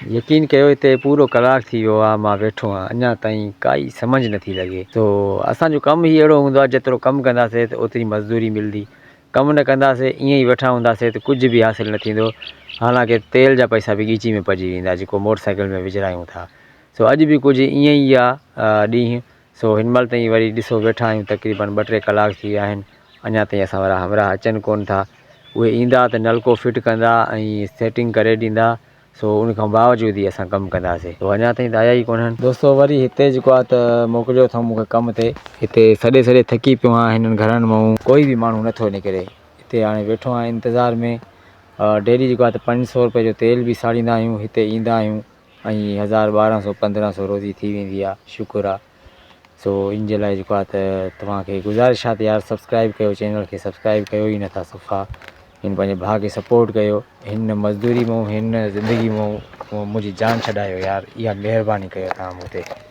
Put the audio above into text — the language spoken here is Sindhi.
يقين ڪيو هتي پورو ڪلاڪ ٿي ويو آ مان ويٺو آهيان اڃا تائين ڪائي سمجهه نٿي لڳي. سو اسان جو ڪم ئي اهڙو هوندو آ جيترو ڪم ڪنداسي ته اوتري مزدوري ملدي ڪم نه ڪنداسي ائين ئي ويٺا هونداسي ته ڪجهه به حاصل نه ٿيندو حالانڪه تيل جا پئسا به ڳيچي ۾ پئجي ويندا جيڪو موٽر سائيڪل ۾ وجهرايون ٿا سو اڄ به ڪجهه ائين ئي آ ڏينهن سو هن مهل تائين وري ڏسو ويٺا آهيون تقريبن ٻه ٽي ڪلاڪ ٿي ويا آهن اڃا تائين اسان وارا همراهه اچن ڪونه ٿا اهي ايندا ته نلڪو فٽ ڪندا ۽ سيٽنگ ڪري ڏيندا سو ان کان باوجود ئي اسان ڪم ڪنداسي سو اڃا تائين ته آيا ئي ڪونهن. دوستو وري هتي جيڪو آهي ته موڪليو اٿئون مون کي ڪم تي. هتي سڏي سڏي ٿڪي پيو آهيان هنن گهرن مئون ڪوئي به ماڻهو نٿو نڪري هتي هاڻي ويٺو آهيان انتظار ۾ ڊيلي جيڪو آهي ته 500 روپئي جو تيل به ساڙيندا آهيون هتي ايندا آهيون ۽ هزار 1200 1500 روزي ٿي ويندي آهي شڪر آهي. سو ان جي لاء جيڪو آهي ته توهان کي گذارش آهي ته يار سبسڪرائب ڪيو چينل کي سبسڪرائب ڪيو ئي نٿا صفا هن پنهنجي ڀاء کي سپورٽ ڪيو هن مزدوري مون هن زندگي مون منهنجي جان ڇڏايو يار اها مهرباني ڪيو توهان مون تي.